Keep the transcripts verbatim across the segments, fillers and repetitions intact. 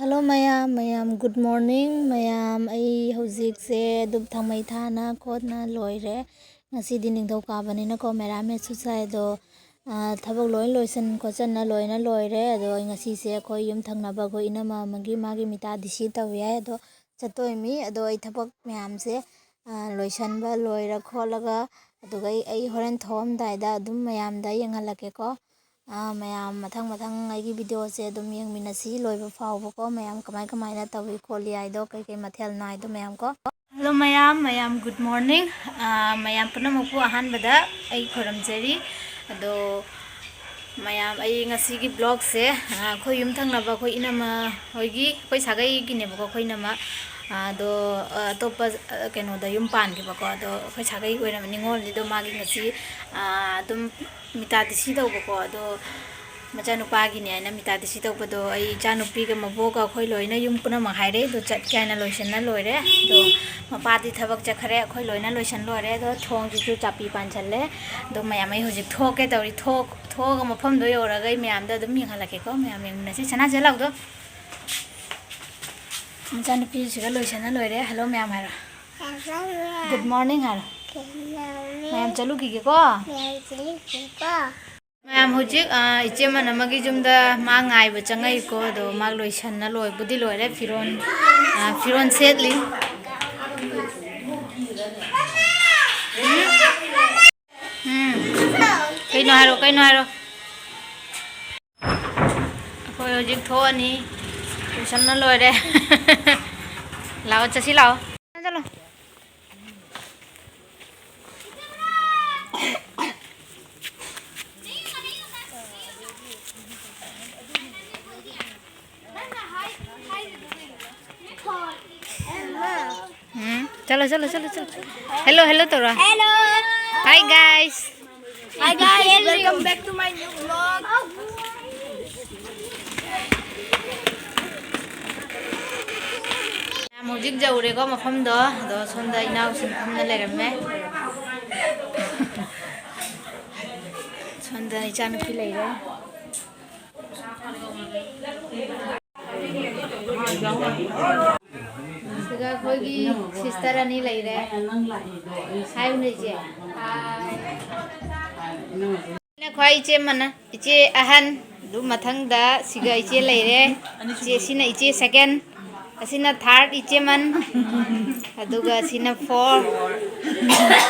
Hello ꯃꯌꯥꯝ, ꯃꯌꯥꯝ good morning꯫ ꯃꯌꯥꯝ, ꯑꯩ ꯍꯧꯖꯤꯛꯁꯦ ꯙꯨꯞ ꯊꯥꯎꯃꯩ ꯊꯥꯅ ꯈꯣꯠꯅ ꯂꯣꯏꯔꯦ꯫ ꯉꯁꯤꯗꯤ ꯅꯤꯡꯊꯧꯀꯥꯕꯅꯤꯅꯀꯣ, ꯃꯦꯔꯥꯃꯦꯁꯁꯨ ꯁꯥꯏ꯫ ꯑꯗꯣ, ꯑ, ꯊꯕꯛ ꯂꯣꯏ ꯂꯣꯏꯁꯟ ꯈꯣꯠꯆꯟꯅ ꯂꯣꯏꯅ ꯂꯣꯏꯔꯦ꯫ ꯑꯗꯣ ꯑꯩ ꯉꯁꯤꯁꯦ ꯑꯩꯈꯣꯏ ꯌꯨꯝ ꯊꯪꯅꯕ ꯑꯩꯈꯣꯏ ꯏꯅꯝꯃ ꯑꯃꯒꯤ, ꯃꯥꯒꯤ ꯃꯤꯇꯥ ꯗꯤ ꯁꯤ ꯇꯧꯏ ꯍꯥꯏ꯫ ꯑꯗꯣ ꯆꯠꯇꯣꯏꯃꯤ꯫ ꯑꯗꯣ ꯑꯩ ꯊꯕꯛ ꯃꯌꯥꯝꯁꯦ, ꯑ, ꯂꯣꯏꯁꯟꯕ ꯂꯣꯏꯔ ꯈꯣꯠꯂꯒ, ꯑꯗꯨꯒ ꯑꯩ, ꯑꯩ ꯍꯣꯔꯦꯟ ꯊꯣꯛꯑꯝꯗꯥꯏꯗ ꯑꯗꯨꯝ ꯃꯌꯥꯝꯗ ꯌꯦꯡꯍꯜꯂꯛꯀꯦꯀꯣ꯫ ꯑ, ꯃꯌꯥꯝ ꯃꯊꯪ ꯃꯊꯪ ꯑꯩꯒꯤ videoꯁꯦ ꯑꯗꯨꯝ ꯌꯦꯡꯃꯤꯟꯅꯁꯤ ꯂꯣꯏꯕ ꯐꯥꯎꯕꯀꯣ꯫ ꯃꯌꯥꯝ ꯀꯃꯥꯏ ꯀꯃꯥꯏꯅ ꯇꯧꯏ ꯈꯣꯠꯂꯤ ꯍꯥꯏꯗꯣ, ꯀꯩꯀꯩ ꯃꯊꯦꯜꯅꯣ ꯍꯥꯏꯗꯣ ꯃꯌꯥꯝ ꯀꯣ꯫ Hello ꯃꯌꯥꯝ, ꯃꯌꯥꯝ good morning꯫ ꯑ, ꯃꯌꯥꯝ ꯄꯨꯝꯅꯃꯛꯄꯨ ꯑꯍꯥꯟꯕꯗ ꯑꯩ ꯈꯨꯔꯨꯝꯖꯔꯤ꯫ ꯑꯗꯣ ꯃꯌꯥꯝ, ꯑꯩ ꯉꯁꯤꯒꯤ vlogꯁꯦ, ꯑ, ꯑꯩꯈꯣꯏ ꯌꯨꯝ ꯊꯪꯅꯕ ꯑꯩꯈꯣꯏ ꯏꯅꯝꯃ ꯍꯣꯏꯒꯤ, ꯑꯩꯈꯣꯏ ꯁꯥꯒꯩꯒꯤꯅꯦꯕꯀꯣ, ꯑꯩꯈꯣꯏ ꯏꯅꯝꯃ꯫ ꯑ, ꯑꯗꯣ, ꯑ, ꯑꯇꯣꯞꯄ, ꯑ, ꯀꯩꯅꯣꯗ ꯌꯨꯝ ꯄꯥꯟꯈꯤꯕꯀꯣ꯫ ꯑꯗꯣ ꯑꯩꯈꯣꯏ ꯁꯥꯒꯩ ꯑꯣꯏꯅ ꯅꯤꯉꯣꯜꯅꯤ꯫ ꯑꯗꯣ ꯃꯥꯒꯤ ꯉꯁꯤ, ꯑ, ꯑꯗꯨꯝ ꯃꯤꯇꯥ ꯗꯤ ꯁꯤ ꯇꯧꯕꯀꯣ꯫ ꯑꯗꯣ ꯃꯆꯥꯅꯨꯄꯥꯒꯤꯅꯦ ꯍꯥꯏꯅ ꯃꯤꯇꯥ ꯗꯤ ꯁꯤ ꯇꯧꯕꯗꯣ ꯑꯩ ꯏꯆꯥꯅꯨꯄꯤꯒ ꯃꯕꯣꯛꯀ ꯑꯩꯈꯣꯏ ꯂꯣꯏꯅ ꯌꯨꯝ ꯄꯨꯝꯅꯃꯛ ꯍꯥꯏꯔꯦ꯫ ꯑꯗꯣ ꯆꯠꯀꯦ ꯍꯥꯏꯅ ꯂꯣꯏꯁꯤꯟꯅ ꯂꯣꯏꯔꯦ꯫ ꯑꯗꯣ ꯃꯄꯥꯗꯤ ꯊꯕꯛ ꯆꯠꯈ꯭ꯔꯦ꯫ ꯑꯩꯈꯣꯏ ꯂꯣꯏꯅ ꯂꯣꯏꯁꯤꯟ ꯂꯣꯏꯔꯦ꯫ ꯑꯗꯣ ꯊꯣꯡꯁꯤꯁꯨ ꯆꯥꯄꯤ ꯄꯥꯟꯁꯤꯜꯂꯦ꯫ ꯑꯗꯣ ꯃꯌꯥꯝ, ꯑꯩ ꯍꯧꯖꯤꯛ ꯊꯣꯛꯀꯦ ꯇꯧꯔꯤ꯫ ꯊꯣꯛ-, ꯊꯣꯛꯑꯒ ꯃꯐꯝꯗꯣ ꯌꯧꯔꯒ ꯑꯩ ꯃꯌꯥꯝꯗ ꯑꯗꯨꯝ ꯌꯦꯡꯍꯜꯂꯛꯀꯦꯀꯣ꯫ ꯃꯌꯥꯝ ꯌꯦꯡꯃꯤꯟꯅꯁꯤ꯫ ꯁꯅꯥ, ꯆꯦ ꯂꯥꯎꯗꯣ꯫ ꯃꯆꯥꯅꯨꯄꯤꯁꯤꯒ ꯂꯣꯏꯁꯤꯟꯅ ꯂꯣꯏꯔꯦ꯫ Hello ꯃꯌꯥꯝ ꯍꯥꯏꯔꯣ꯫ Good morning ꯍꯥꯏꯔꯣ꯫ Good morning꯫ ꯃꯌꯥꯝ ꯆꯠꯂꯨꯈꯤꯒꯦꯀꯣ꯫ ꯃꯌꯥꯝ ꯆꯠꯂꯨꯈꯤꯒꯦꯀꯣ꯫ ꯃꯌꯥꯝ ꯍꯧꯖꯤꯛ, ꯑ, ꯏꯆꯦ ꯃꯟ ꯑꯃꯒꯤ ꯌꯨꯝꯗ ꯃꯥ ꯉꯥꯏꯕ ꯆꯪꯉꯛꯏꯀꯣ꯫ ꯑꯗꯣ ꯃꯥ ꯂꯣꯏꯁꯟꯅ ꯂꯣꯏꯕꯨꯗꯤ ꯂꯣꯏꯔꯦ꯫ ꯐꯤꯔꯣꯟ, ꯑ, ꯐꯤꯔꯣꯟ ꯁꯦꯠꯂꯤ꯫ ꯎꯝ? ꯎꯝ꯫ ꯀꯩꯅꯣ ꯍꯥꯏꯔꯣ, ꯀꯩꯅꯣ ꯍꯥꯏꯔꯣ꯫ ꯑꯩꯈꯣꯏ ꯍꯧꯖꯤꯛ ꯊꯣꯛꯑꯅꯤ꯫ ꯂꯣꯏꯁꯟꯅ ꯂꯣꯏꯔꯦ꯫ ꯂꯥꯛꯑꯣ, ꯆꯠꯁꯤ ꯂꯥꯛꯑꯣ꯫ ꯆꯠꯂꯣ꯫ ꯎꯝ, ꯆꯠꯂꯣ, ꯆꯠꯂꯣ, ꯆꯠꯂꯣ, ꯆꯠꯂꯣ꯫ Hello, hello ꯇꯧꯔꯣ꯫ Hello꯫ Hi guys꯫ Hi guys, welcome back to my new vlog. ꯌꯥꯝ ꯍꯧꯖꯤꯛ ꯌꯧꯔꯦꯀꯣ ꯃꯐꯝꯗꯣ꯫ ꯑꯗꯣ ꯁꯣꯝꯗ ꯏꯅꯥꯎꯁꯤꯡ ꯐꯝꯅ ꯂꯩꯔꯝꯃꯦ꯫ ꯁꯣꯝꯗ ꯏꯆꯥꯅꯨꯄꯤ ꯂꯩꯔꯦ꯫ ꯁꯤꯗ ꯑꯩꯈꯣꯏꯒꯤ sister ꯑꯅꯤ ꯂꯩꯔꯦ꯫ ꯍꯥꯏꯌꯨꯅꯦ, ꯏꯆꯦ꯫ ꯁꯤꯅ ꯈ꯭ꯋꯥꯏ ꯏꯆꯦ ꯃꯅ-, ꯏꯆꯦ ꯑꯍꯟ, ꯑꯗꯨ ꯃꯊꯪꯗ ꯁꯤꯒ ꯏꯆꯦ ꯂꯩꯔꯦ꯫ ꯏꯆꯦ, ꯁꯤꯅ ꯏꯆꯦ second, ꯑꯁꯤꯅ third ꯏꯆꯦꯃꯟ, ꯑꯗꯨꯒ ꯁꯤꯅ four,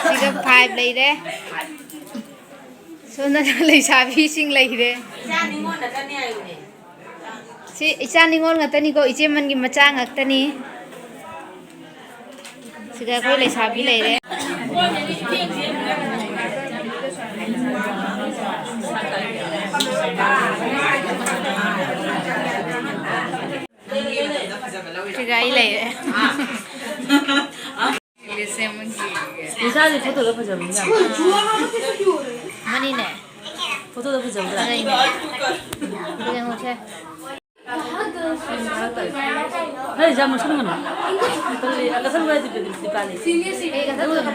ꯁꯤꯒ five ꯂꯩꯔꯦ꯫ ꯁꯣꯝꯗꯅ ꯂꯩꯁꯥꯕꯤꯁꯤꯡ ꯂꯩꯔꯦ꯫ ꯁꯤ ꯏꯆꯥ ꯅꯤꯉꯣꯜ ꯉꯥꯛꯇꯅꯤꯀꯣ, ꯏꯆꯦꯃꯟꯒꯤ ꯃꯆꯥ ꯉꯥꯛꯇꯅꯤ꯫ ꯁꯤꯗ ꯑꯩꯈꯣꯏ ꯂꯩꯁꯥꯕꯤ ꯂꯩꯔꯦ꯫ ꯁꯤꯗ ꯑꯩ ꯂꯩꯔꯦ꯫ ꯏꯁꯥꯁꯦ ꯐꯣꯇꯣꯗ ꯐꯖꯕꯅꯤ ꯌꯥꯝ꯫ ꯃꯅꯤꯅꯦ꯫ ꯐꯣꯇꯣꯗ ꯐꯖꯕꯗ꯭ꯔꯥ? ꯐꯖꯩꯅꯦ꯫ ꯌꯦꯡꯉꯨꯁꯦ꯫ ꯍꯩ, ꯌꯥꯝ ꯅꯣꯛꯁꯟꯒꯅꯨ꯫ ꯀꯔꯤ, ꯀꯛꯊꯠꯂꯨ ꯍꯥꯏꯗꯤ ꯀꯔꯤ ꯗꯤꯄꯥꯅꯤ? ꯀꯩ ꯀꯛꯊꯠꯇꯣꯏꯅꯣ?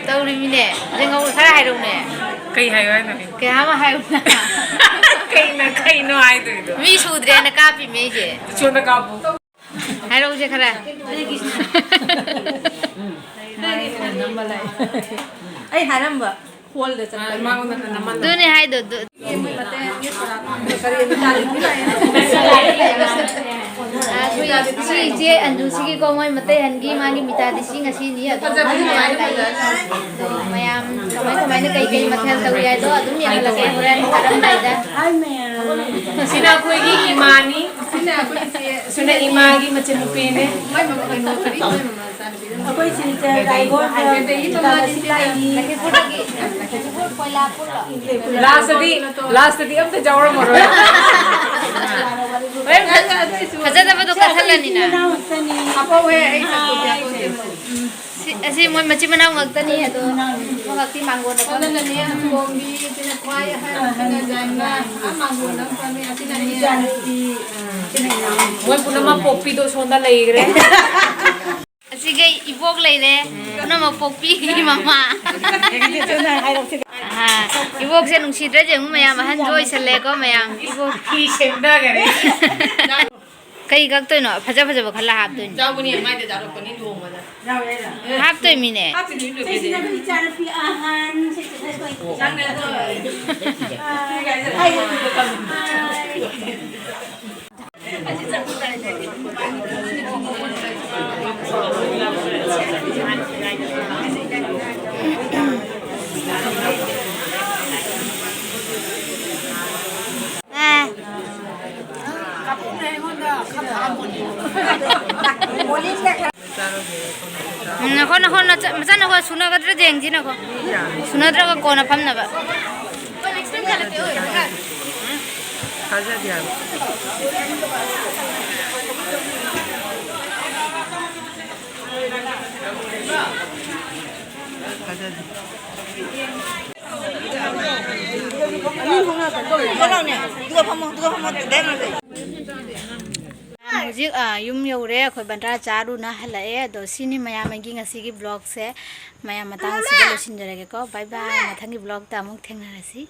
ꯇꯧꯔꯤꯃꯤꯅꯦ꯫ ꯌꯦꯡꯍꯧ-, ꯈꯔ ꯍꯥꯏꯔꯛꯎꯅꯦ꯫ ꯀꯩ ꯍꯥꯏꯌꯨ ꯍꯥꯏꯅꯣ? ꯀꯩ ꯑꯃ ꯍꯥꯏꯌꯨꯅ꯫ ꯀꯩꯅꯣ, ꯀꯩꯅꯣ ꯍꯥꯏꯗꯣꯏꯗꯣ? ꯃꯤ ꯁꯨꯗ꯭ꯔꯦꯅ ꯀꯥꯞꯄꯤꯃꯤ ꯑꯩꯁꯦ꯫ ꯁꯣꯝꯗ ꯀꯥꯞꯄꯨ꯫ ꯍꯥꯏꯔꯛꯎꯁꯦ ꯈꯔ꯫ ꯑꯩ ꯍꯥꯏꯔꯝꯕ꯫ ꯍꯣꯜꯗ ꯆꯠꯄ꯫ ꯑꯗꯨꯅꯦ ꯍꯥꯏꯗꯣ, ꯑꯗꯨ꯫ ꯑ, ꯑꯩꯈꯣꯏ ꯁꯤ ꯏꯆꯦ ꯑꯟꯖꯨꯁꯤꯒꯤꯀꯣ, ꯃꯣꯏ ꯃꯇꯩ ꯑꯍꯟꯒꯤ ꯃꯥꯒꯤ ꯃꯤꯇꯥꯗꯤ ꯁꯤ ꯉꯁꯤꯅꯤ ꯑꯗꯣ꯫ ꯑꯗꯣ ꯃꯌꯥꯝ ꯀꯃꯥꯏ ꯀꯃꯥꯏꯅ ꯀꯩ ꯀꯩ ꯃꯊꯦꯜ ꯇꯧꯔꯤ ꯍꯥꯏꯗꯣ ꯑꯗꯨꯝ ꯌꯦꯡꯍꯜꯂꯛꯀꯦ ꯍꯣꯔꯦꯟ ꯆꯥꯔꯝꯗꯥꯏꯗ꯫ ꯁꯤꯅ ꯑꯩꯈꯣꯏꯒꯤ ꯏꯃꯥꯅꯤ꯫ ꯁꯤꯅ ꯏꯃꯥꯒꯤ ꯃꯆꯟꯅꯨꯄꯤꯅꯦ꯫ ꯑꯩꯈꯣꯏ ꯁꯤꯁꯦ ꯂꯥꯏꯁꯤ ꯂꯥꯛꯏ꯫ ꯂꯥꯁꯇꯗꯤ, ꯂꯥꯁꯇꯗꯤ ꯑꯝꯇ ꯌꯥꯎꯔꯝꯃꯔꯣꯏ꯫ ꯐꯖꯗꯕꯗꯣ ꯀꯛꯊꯠꯂꯅꯤꯅ꯫ ꯁꯤ, ꯑꯁꯤ ꯃꯣꯏ ꯃꯆꯤꯟ ꯃꯅꯥꯎ ꯉꯥꯛꯇꯅꯤ ꯑꯗꯣ꯫ ꯃꯉꯛꯇꯤ ꯃꯥꯡꯒꯣꯟꯗ ꯐꯝꯃꯤ꯫ ꯃꯣꯏ ꯄꯨꯝꯅꯃꯛ ꯄꯣꯛꯄꯤꯗꯣ ꯁꯣꯝꯗ ꯂꯩꯈ꯭ꯔꯦ꯫ ꯁꯤꯒ ꯏꯕꯣꯛ ꯂꯩꯔꯦ, ꯄꯨꯝꯅꯃꯛ ꯄꯣꯛꯄꯤꯒꯤ ꯃꯃꯥ꯫ ꯑꯍꯥ, ꯏꯕꯣꯛꯁꯦ ꯅꯨꯡꯁꯤꯗ꯭ꯔꯥ ꯌꯦꯡꯉꯨ ꯃꯌꯥꯝ, ꯑꯍꯟꯁꯨ ꯑꯣꯏꯁꯜꯂꯦꯀꯣ ꯃꯌꯥꯝ꯫ ꯏꯕꯣꯛ ꯐꯤ ꯁꯦꯝꯊꯈꯔꯦ꯫ ꯀꯩ ꯀꯛꯇꯣꯏꯅꯣ? ꯐꯖ ꯐꯖꯕ ꯈꯜꯂ ꯍꯥꯞꯇꯣꯏꯅꯤ꯫ ꯌꯥꯎꯕꯅꯤ, ꯃꯥꯏꯗ ꯆꯥꯔꯛꯄꯅꯤ ꯂꯨꯍꯣꯡꯕꯗ꯫ ꯍꯥꯞꯇꯣꯏꯃꯤꯅꯦ꯫ ꯍꯥꯞꯇꯣꯏꯅꯤ, ꯂꯣꯏ ꯁꯤꯁꯤꯅ ꯄꯤꯔꯦ꯫ ꯑꯩꯈꯣꯏ ꯏꯆꯥꯅꯨꯄꯤ ꯑꯍꯟ, ꯁꯤꯁꯤꯅ ꯑꯩꯈꯣꯏ ꯅꯪꯅ ꯑꯗꯣ ꯎꯝ, ꯅꯈꯣ, ꯅꯈꯣ, ꯅꯆ-, ꯃꯆꯥ ꯅꯈꯣ, ꯁꯨꯅꯒꯗ꯭ꯔꯥ ꯌꯦꯡꯁꯤ ꯅꯈꯣ꯫ ꯁꯨꯅꯗ꯭ꯔꯒ ꯀꯣꯟꯅ ꯐꯝꯅꯕ꯫ ꯊꯥꯖꯗꯦ ꯍꯥꯏꯕ꯫ ꯊꯥꯖꯗꯦ꯫ ꯑꯗꯨꯒ ꯐꯝꯃꯣ, ꯑꯗꯨꯒ ꯐꯝꯃꯣ, ꯗꯥꯏꯔꯦꯛ ꯂꯥꯎꯅ꯫ ꯍꯧꯖꯤꯛ, ꯑ, ꯌꯨꯝ ꯌꯧꯔꯦ꯫ ꯑꯩꯈꯣꯏ ꯕꯟꯗ꯭ꯔꯥ ꯆꯥꯔꯨꯅ ꯍꯜꯂꯛꯑꯦ꯫ ꯑꯗꯣ ꯁꯤꯅꯤ ꯃꯌꯥꯝ ꯑꯩꯒꯤ ꯉꯁꯤꯒꯤ vlogꯁꯦ꯫ ꯃꯌꯥꯝ ꯃꯇꯥꯡꯁꯤꯗ ꯂꯣꯏꯁꯤꯟꯖꯔꯒꯦꯀꯣ꯫ Bye bye꯫ ꯃꯊꯪꯒꯤ vlogꯇ ꯑꯃꯨꯛ ꯊꯦꯡꯅꯔꯁꯤ꯫